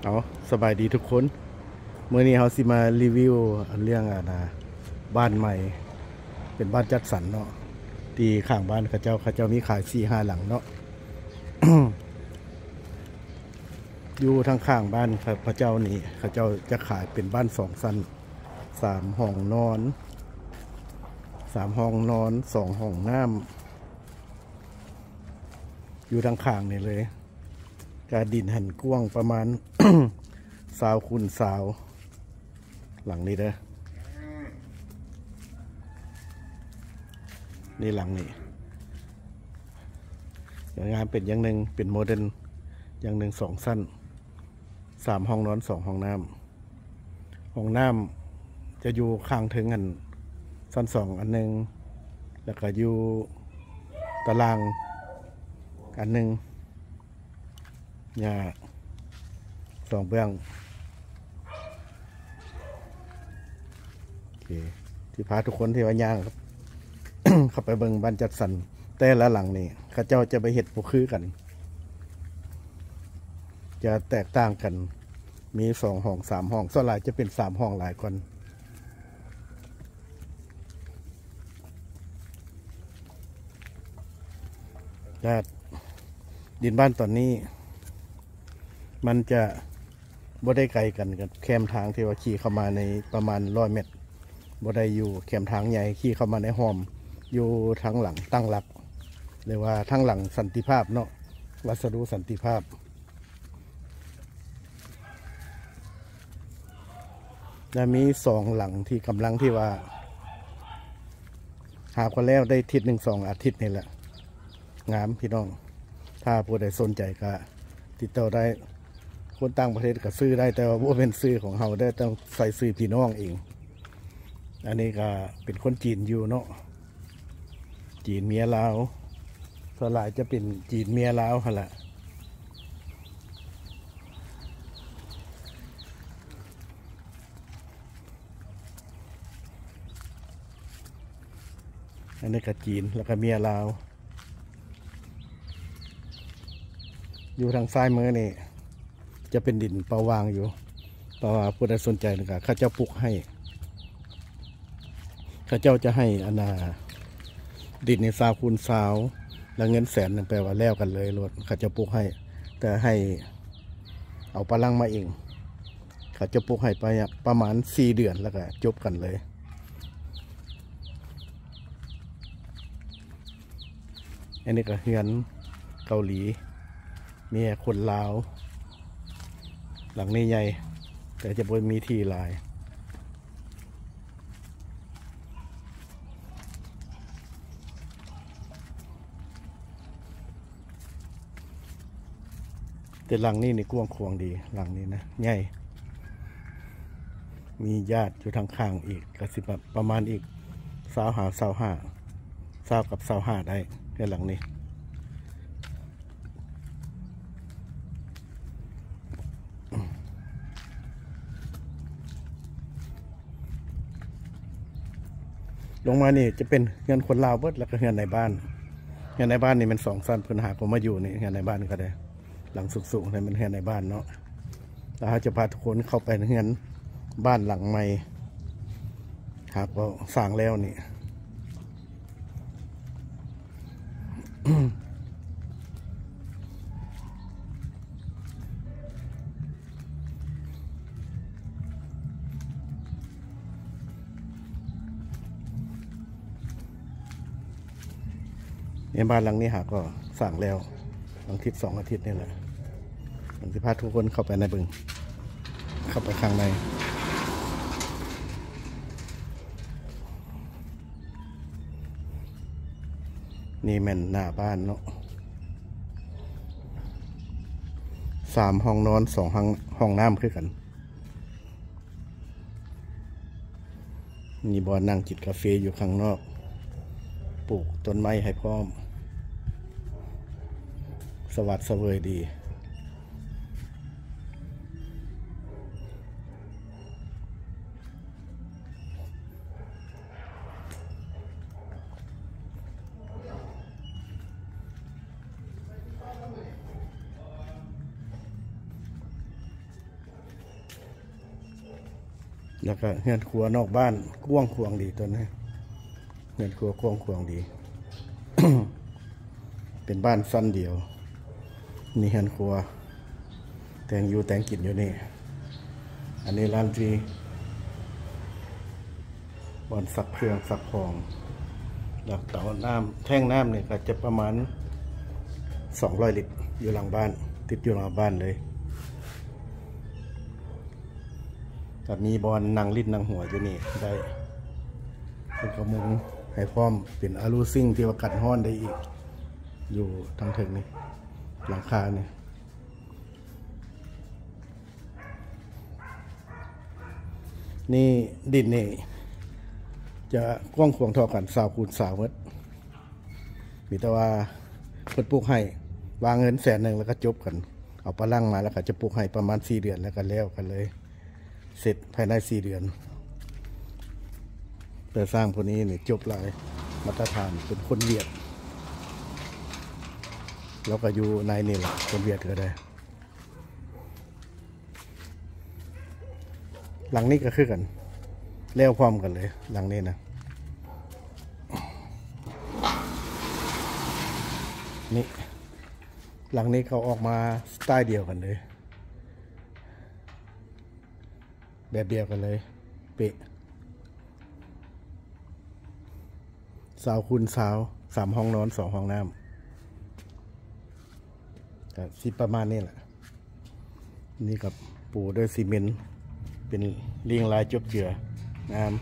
ເອົາ ສະບາຍດີທຸກຄົນ. ມື້ນີ້ເຮົາຊິມາຣີວິວເລື່ອງ ອັນນ່າ ບ້ານໃໝ່ ເປັນບ້ານຈັດສັນເນາະ ທີ່ຂ້າງບ້ານເຂົາເຈົ້າ ເຂົາເຈົ້າມີຂາຍສີ່ຫ້າຫຼັງເນາະ. ຢູ່ທາງຂ້າງບ້ານເຂົາເຈົ້ານີ້ ເຂົາເຈົ້າຈະຂາຍເປັນບ້ານສອງຊັ້ນ ສາມຫ້ອງນອນ ສາມຫ້ອງນອນ ສອງຫ້ອງນ້ຳ ຢູ່ທາງຂ້າງນີ້ເລີຍ. ກະດິນຫັ້ນກວ້າງປະມານຊາວຄູນຊາວ ຫຼັງນີ້ເດີ ນີ້ຫຼັງນີ້ ງາມເປັນຢ່າງໜຶ່ງ ເປັນໂມເດີນຢ່າງໜຶ່ງ ສອງຊັ້ນ ສາມຫ້ອງນອນ ສອງຫ້ອງນ້ຳ. ຫ້ອງນ້ຳຈະຢູ່ຂ້າງເທິງອັນຊັ້ນສອງອັນໜຶ່ງ ແລ້ວກະຢູ່ຕາລ່າງອັນໜຶ່ງ ຫຍ້າສອງເບື້ອງ. ໂອເຄ ທີ່ພາທຸກຄົນທີ່ວ່າຍ່າງເຂົ້າໄປເບິ່ງບ້ານຈັດສັນແຕ່ລະຫຼັງນີ້ ເຂົາເຈົ້າຈະໄປເຮັດບໍ່ຄືກັນ ຈະແຕກຕ່າງກັນ ມີສອງຫ້ອງ ສາມຫ້ອງ ສ່ວນຫຼາຍຈະເປັນສາມຫ້ອງຫຼາຍກ່ອນ. ແລະ ດິນບ້ານຕອນນີ້ ມັນຈະບໍ່ໄດ້ໄກກັນກັບແຄມທາງທີ່ວ່າຂີ່ເຂົ້າມາໃນປະມານຮ້ອຍແມັດ ບໍ່ໄດ້ຢູ່ແຄມທາງໃຫຍ່ ຂີ່ເຂົ້າມາໃນຮ່ອມ ຢູ່ທາງຫຼັງຕັ້ງຫຼັກ ຫຼືວ່າທາງຫຼັງສັນຕິພາບເນາະ ວັດສະດຸສັນຕິພາບ. ແລະ ມີສອງຫຼັງທີ່ກຳລັງທີ່ວ່າຫາກວ່າແລ້ວໄດ້ທິດໜຶ່ງສອງອາທິດນີ້ແຫຼະ ງາມພີ່ນ້ອງ. ຖ້າຜູ້ໃດສົນໃຈກະຕິດຕໍ່ໄດ້ ຄົນຕ່າງປະເທດກະຊື້ໄດ້ ແຕ່ວ່າບໍ່ແມ່ນຊື່ຂອງເຮົາເດີ ຕ້ອງໃສ່ຊື່ພີ່ນ້ອງເອງ. ອັນນີ້ກະເປັນຄົນຈີນຢູ່ເນາະ ຈີນເມຍລາວ ສ່ວນຫຼາຍຈະເປັນຈີນເມຍລາວຫັ້ນລະ. ອັນນີ້ກະຈີນ ແລ້ວກະເມຍລາວ. ຢູ່ທາງຊ້າຍມືນີ້ຈະເປັນດິນເປົ່າວ່າງຢູ່ ແຕ່ວ່າຜູ້ໃດສົນໃຈກະເຂົາເຈົ້າປຸກໃຫ້ ເຂົາເຈົ້າຈະໃຫ້ອັນນ່າ ດິນນີ້ຊາວຄູນຊາວ ແລ້ວເງິນແສນໜຶ່ງ ແປວ່າແລ້ວກັນເລີຍໂລດ ເຂົາເຈົ້າປຸກໃຫ້ ແຕ່ໃຫ້ເອົາປະລັງມາເອງ. ເຂົາຈະປຸກໃຫ້ໄປປະມານສີ່ເດືອນ ແລ້ວກະຈົບກັນເລີຍ. ອັນນີ້ກະເຮືອນເກົາຫຼີ ເມຍຄົນລາວ ຫຼັງນີ້ໃຫຍ່ ແຕ່ຈະບໍ່ມີທີ່ຫຼາຍ. ແຕ່ຫຼັງນີ້ນີ້ກວ້າງຂວາງດີ ຫຼັງນີ້ນະ ໃຫຍ່ ມີຍາດຢູ່ທາງຂ້າງອີກ ກະຊິປະ ປະມານອີກຊາວຫາຊາວຫ້າ ຊາວກັບຊາວຫ້າໄດ້ ເຮືອນຫຼັງນີ້. ລົງມານີ້ຈະເປັນເຮືອນຄົນລາວເບິດ ແລ້ວກະເຮືອນນາຍບ້ານ. ເຮືອນນາຍບ້ານນີ້ແມ່ນສອງຊັ້ນ ເພິ່ນຫາກໍມາຢູ່ນີ້ ເຮືອນນາຍບ້ານກະໄດ້ ຫຼັງສູງໆ ນີ້ແມ່ນເຮືອນນາຍບ້ານເນາະ. ແລ້ວເຮົາຈະພາທຸກຄົນເຂົ້າໄປເຮືອນບ້ານຫຼັງໃໝ່ ຫາກໍສ້າງແລ້ວນີ້. ໃນບ້ານຫຼັງນີ້ຫາກໍສ້າງແລ້ວ ອາທິດສອງອາທິດນີ້ແຫຼະ ມັນຊິພາທຸກຄົນເຂົ້າໄປໃນເບິ່ງ ເຂົ້າໄປຂ້າງໃນ. ນີ້ແມ່ນໜ້າບ້ານເນາະ ສາມຫ້ອງນອນ ສອງຫ້ອງ ຫ້ອງນ້ຳຄືກັນ. ມີບ່ອນນັ່ງກິນກາເຟຢູ່ຂ້າງນອກ ປູກຕົ້ນໄມ້ໃຫ້ພ້ອມ ສະຫວັດສະເຫວີຍດີ. ເ ແລ້ວກໍເຮືອນຄົວນອກບ້ານກວ້າງຂວາງດີຕົວນີ້ ເຮືອນຄົວກວ້າງຂວາງດີ ເປັນບ້ານຊັ້ນດຽວ ມີເຮືອນຄົວ ແຕ່ງຢູ່ແຕ່ງກິນຢູ່ນີ້. ອັນນີ້ລານດຣີ ບ່ອນຊັກເຄື່ອງຊັກຂອງ ແລ້ວເຕົານ້ຳ ແທ້ງນ້ຳນີ້ກໍຈະປະມານສອງຮ້ອຍລິດ ຢູ່ຫຼັງບ້ານ ຕິດຢູ່ຫຼັງບ້ານເລີຍ. ກໍມີບ່ອນນັ່ງຫຼິ້ນນັ່ງຫົວຢູ່ນີ້ໄດ້ ເພິ່ນກໍມຸງໃຫ້ພ້ອມ ເປັນອາລູຊິງທີ່ວ່າກັນຮ້ອນໄດ້ອີກ ຢູ່ທາງເທິງນີ້ ຫຼັງຄານີ້. ນີ້ດິນນີ້ຈະກວ້າງຂວາງເທົ່າກັນ ຊາວຄູນຊາວໝົດ ມີແຕ່ວ່າເພິ່ນປູກໃຫ້ ວາງເງິນແສນໜຶ່ງ ແລ້ວກໍຈົບກັນ ເອົາຝຣັ່ງມາ ແລ້ວກໍຈະປູກໃຫ້ປະມານສີ່ເດືອນ ແລ້ວກໍແລ້ວກັນເລີຍ ເສັດພາຍໃນສີ່ເດືອນ. ແຕ່ຊ່າງຜູ້ນີ້ນີ້ຈົບຫຼາຍ ມາດຕະຖານ ເປັນຄົນຫວຽດ ລາວກໍຢູ່ໃນນີ້ແຫຼະ ຄົນຫວຽດກໍໄດ້. ຫຼັງນີ້ກໍຄືກັນ ແລ້ວພ້ອມກັນເລີຍ ຫຼັງນີ້ນະ ນີ້ ຫຼັງນີ້ເຂົາອອກມາສະໄຕລ໌ດຽວກັນເລີຍ ແບບດຽວກັນເລີຍ ເປະ ຊາວຄູນຊາວ ສາມຫ້ອງນອນ ສອງຫ້ອງນ້ຳ ກໍຊິປະມານນີ້ແຫຼະ. ນີ້ກໍປູດ້ວຍຊີເມັນ ເປັນລຽງລາຍຈົບເຈືອ ງາມ.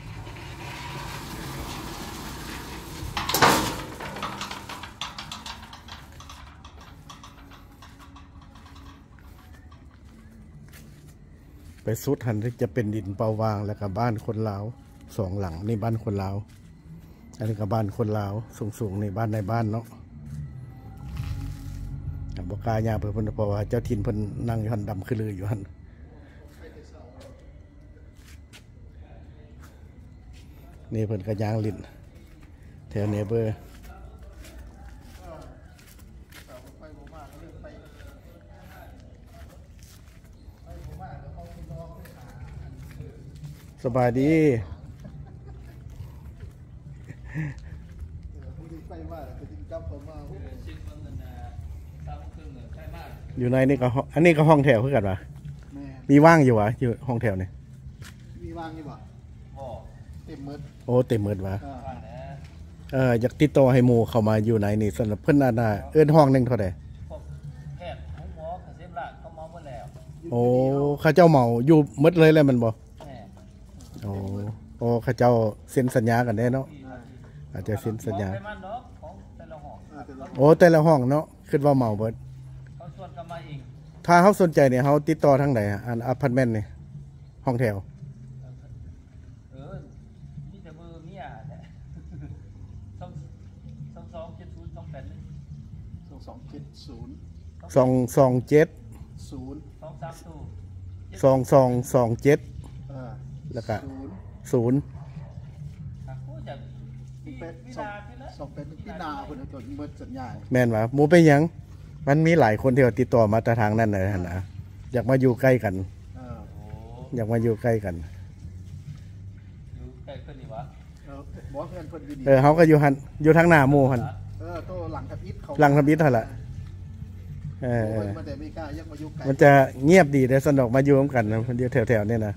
ໄປສຸດຫັ້ນຈະເປັນດິນເປົ່າຫວ່າງ ແລ້ວກໍບ້ານຄົນລາວສອງຫຼັງ ນີ້ບ້ານຄົນລາວ ອັນນີ້ກໍບ້ານຄົນລາວ ສູງໆ ນີ້ບ້ານນາຍບ້ານເນາະ. ກໍບໍ່ກ້າຍ່າງໄປພຸ້ນ ເພາະວ່າເຈົ້າຖິ່ນເພິ່ນນັ່ງຢູ່ຫັ້ນ ດຳຄືລືຢູ່ຫັ້ນ. ນີ້ເພິ່ນກໍຍ່າງຫຼິ້ນແຖວເນເບີ. ສະບາຍດີ. ຢູ່ໃນນີ້ກໍ ອັນນີ້ກໍຫ້ອງແຖວຄືກັນຫວາ? ແມ່ນ. ມີວ່າງຢູ່ຫວາ? ຢູ່ຫ້ອງແຖວນີ້ ມີວ່າງຢູ່ບໍ່? ບໍ່ ເຕັມໝົດ. ໂອ້ ເຕັມໝົດຫວາ? ເອີ ເອີ ຢາກຕິດຕໍ່ໃຫ້ໝູ່ເຂົ້າມາຢູ່ໃນນີ້ ສຳລັບເພິ່ນ ອັນນ່າ ເອີ້ນຫ້ອງໜຶ່ງເທົ່າໃດ? ພວກແພດ ໂຮງໝໍ ກະເສມລາດ ເຂົາເໝົາໝົດແລ້ວ. ໂອ້ ເຂົາເຈົ້າເໝົາຢູ່ໝົດເລີຍແລ້ວແມ່ນບໍ່? ແມ່ນ. ໂອ້ ເຂົາເຈົ້າເຊັນສັນຍາກັນແດ່ເນາະ. ອືມ ອາດຈະເຊັນສັນຍາ. ຂອງໃຜມັນດອກ ຂອງແຕ່ລະຫ້ອງ. ໂອ້ ແຕ່ລະຫ້ອງເນາະ ຄິດວ່າເໝົາເບິດ. ເຂົາຊວນກັນມາເອງ. ຖ້າເຮົາສົນໃຈນີ້ ເຮົາຕິດຕໍ່ທາງໃດ? ອັນອາພາດເມັນນີ້ ຫ້ອງແຖວ. ເອີ ມີແຕ່ເບີເມຍແຫຼະ. ສອງ ສອງສອງເຈັດສູນສອງແປດໜຶ່ງ. ສອງສອງເຈັດສູນ ສອງສອງເຈັດ ສອງສາມໂຕ ສອງສອງສອງເຈັດ ເອີ ແລ້ວກະ ສູນ ສູນ ໂອ້ ຈະ ສອງແປດ ສອງແປດໜຶ່ງ ປີໜ້າພຸ້ນ ຈົນໝົດສັນຍາ. ແມ່ນຫວາ? ບໍ່ເປັນຫຍັງ ມັນມີຫຼາຍຄົນທີ່ວ່າຕິດຕໍ່ມາແຕ່ທາງນັ້ນນະ ຫັ້ນນະ ຢາກມາຢູ່ໃກ້ກັນ. ເອີ ໂອ້ ຢາກມາຢູ່ໃກ້ກັນ. ຢູ່ໃກ້ເພິ່ນນີ້ຫວາ? ເອີ ບໍ່ ເຮືອນເພິ່ນຢູ່ນີ້. ເອີ ເຮົາກໍຢູ່ຫັ້ນ ຢູ່ທາງໜ້າໝູ່ຫັ້ນ. ເອີ ໂຕຫຼັງທຳອິດເຂົາ ຫຼັງທຳອິດຫັ້ນລະ. ເອີ ເອີ ມາແຕ່ອາເມລິກາ ຢາກມາຢູ່ໃກ້ ມັນຈະງຽບດີເດ້ ຊັ້ນດອກ ມາຢູ່ນຳກັນນະ ຢູ່ແຖວໆນີ້ນະ.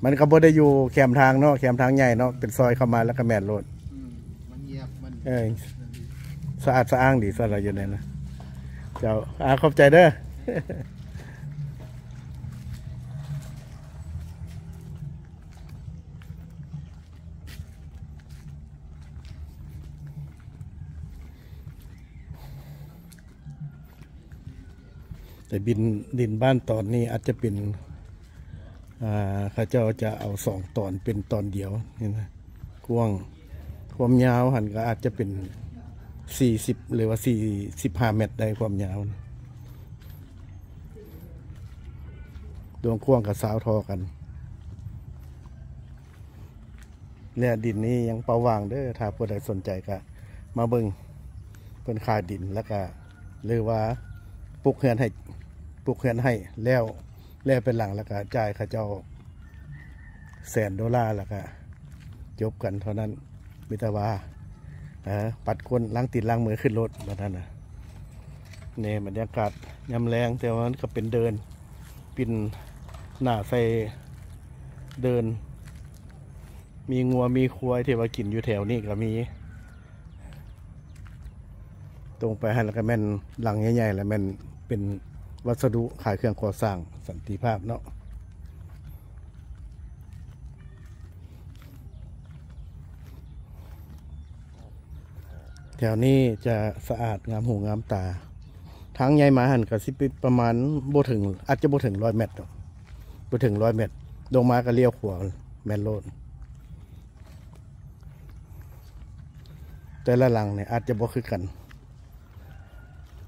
ມັນກໍບໍ່ໄດ້ຢູ່ແຄມທາງເນາະ ແຄມທາງໃຫຍ່ເນາະ ເປັນຊອຍເຂົ້າມາແລ້ວກໍແມ່ນໂລດ. ອືມ ມັນງຽບ ມັນ ເອີ ສະອາດສະອ້າງດີຊັ້ນລະ ຢູ່ໃນນັ້ນ. ເຈົ້າ ອາ ຂອບໃຈເດີ. ແຕ່ດິນ ດິນບ້ານຕອນນີ້ອາດຈະເປັນ ອ່າ ເຂົາເຈົ້າຈະເອົາສອງຕອນເປັນຕອນດຽວນີ້ນະ ກວ້າງ ຄວາມຍາວຫັ້ນກໍອາດຈະເປັນສີ່ສິບ ຫຼືວ່າສີ່ສິບຫ້າແມັດໄດ້ ຄວາມຍາວ ດວງກວ້າງກໍຊາວທໍ່ກັນ. ແລະ ດິນນີ້ຍັງເປົ່າຫວ່າງເດີ ຖ້າຜູ້ໃດສົນໃຈກະມາເບິ່ງ ເພິ່ນຂາຍດິນ ແລ້ວກະ ຫຼືວ່າປຸກເຮືອນໃຫ້ ປຸກເຮືອນໃຫ້ແລ້ວ ແລ້ວເປັນຫຼັງ ແລ້ວກະຈ່າຍເຂົາເຈົ້າ ແສນໂດລາ ແລ້ວກະຈົບກັນເທົ່ານັ້ນ. ມີແຕ່ວ່າ ເອີ ປັດກົ້ນ ລ້າງຕີນລ້າງມືຂຶ້ນລົດ ບັດນັ້ນນະ. ນີ້ບັນຍາກາດຍາມແລງ ແຕ່ວ່າມັນກໍເປັນເດີ່ນ ປິ່ນໜ້າໃສ່ເດີ່ນ. ມີງົວມີຄວາຍທີ່ວ່າກິນຢູ່ແຖວນີ້ກໍມີ. ຕົງໄປຫັ້ນແລ້ວກໍແມ່ນຫຼັງໃຫຍ່ໆ ແລ້ວແມ່ນເປັນວັດສະດຸຂາຍເຄື່ອງກໍ່ສ້າງສັນຕິພາບເນາະ. ແຖວນີ້ຈະສະອາດງາມຫູງາມຕາ. ທາງໃຫຍ່ມາຫັ້ນກໍຊິເປັນປະມານບໍ່ເຖິງ ອາດຈະບໍ່ເຖິງຮ້ອຍແມັດດອກ ບໍ່ເຖິງຮ້ອຍແມັດ. ລົງມາກໍລ້ຽວຂວາແມ່ນໂລດ. ແຕ່ລະຫຼັງນີ້ອາດຈະບໍ່ຄືກັນ.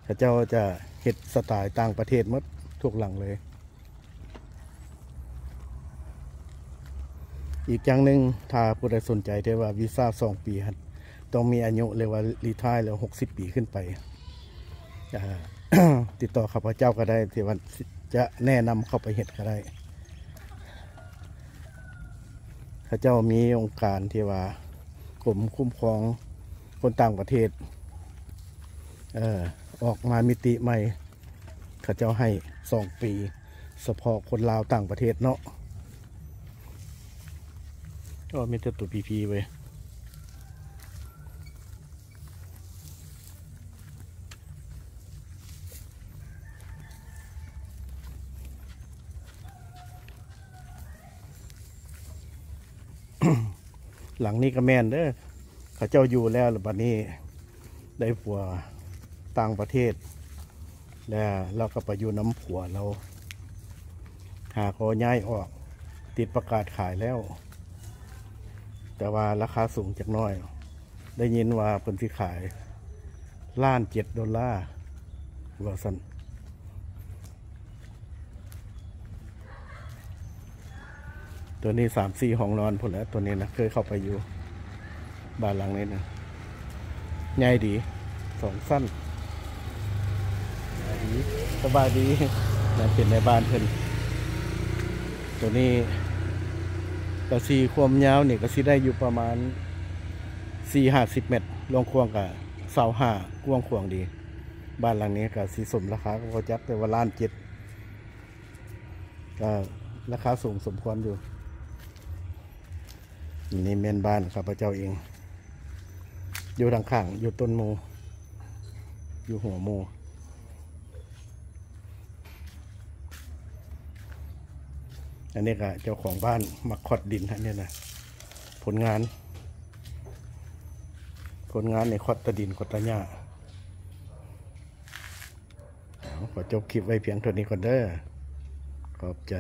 ເຂົາເຈົ້າຈະເຮັດສະໄຕຕ່າງປະເທດໝົດທຸກຫຼັງເລີຍ. ອີກຢ່າງໜຶ່ງ ຖ້າຜູ້ໃດສົນໃຈທີ່ວ່າວີຊາສອງປີຫັ້ນ ຕ້ອງມີອາຍຸ ຫຼືວ່າຣີທາຍແລ້ວຫົກສິບປີຂຶ້ນໄປ ອາ ຕິດຕໍ່ຂ້າພະເຈົ້າກໍໄດ້ ທີ່ວ່າຈະແນະນຳເຂົ້າໄປເຮັດກໍໄດ້. ເຂົາເຈົ້າມີອົງການທີ່ວ່າກົມຄຸ້ມຄອງຄົນຕ່າງປະເທດ ເອີ ອອກມາມິຕິໃໝ່ ເຂົາເຈົ້າໃຫ້ສອງປີ ສະເພາະຄົນລາວຕ່າງປະເທດເນາະ. ໂອ້ ມີແຕ່ໂຕພີໆເວີຍ. ຫຼັງນີ້ກໍແມ່ນເດີ ເຂົາເຈົ້າຢູ່ແລ້ວ ແລ້ວບັດນີ້ໄດ້ຜົວຕ່າງປະເທດ ແລ້ວລາວກໍໄປຢູ່ນຳຜົວລາວ ຫາກໍຍ້າຍອອກ ຕິດປະກາດຂາຍແລ້ວ ແຕ່ວ່າລາຄາສູງຈັກໜ້ອຍ. ໄດ້ຍິນວ່າເພິ່ນຊິຂາຍລ້ານເຈັດໂດລາ ວ່າຊັ້ນ. ໂຕນີ້ສາມສີ່ຫ້ອງນອນພຸ້ນແຫຼະ ໂຕນີ້ນະ ເຄີຍເຂົ້າໄປຢູ່ບ້ານຫຼັງນີ້ນະ ໃຫຍ່ດີ ສອງຊັ້ນ. ສະບາຍດີ ສະບາຍດີ ນະ ເປັນແມ່ບ້ານເພິ່ນ. ໂຕນີ້ກະຊິ ຄວາມຍາວນີ້ກະຊິໄດ້ຢູ່ປະມານສີ່ຫ້າສິບແມັດ ລວງກວ້າງກະຊາວຫ້າ ກວ້າງຂວາງດີ. ບ້ານຫຼັງນີ້ກະຊິສົມລາຄາກໍບໍ່ຈັກ ແຕ່ວ່າລ້ານເຈັດ ກໍລາຄາສູງສົມຄວນຢູ່. ນີ້ແມ່ນບ້ານຂ້າພະເຈົ້າເອງ ຢູ່ທາງຂ້າງ ຢູ່ຕົ້ນໂມ ຢູ່ຫົວໂມ. ອັນນີ້ກໍເຈົ້າຂອງບ້ານມາຂອດດິນ ອັນນີ້ນະ ຜົນງານ ຜົນງານໃນຂອດຕາດິນຂອດຕາຫຍ້າ. ເອົາ ຂໍຈົບຄລິບໄວ້ພຽງເທົ່ານີ້ກ່ອນເດີ ຂອບໃຈ.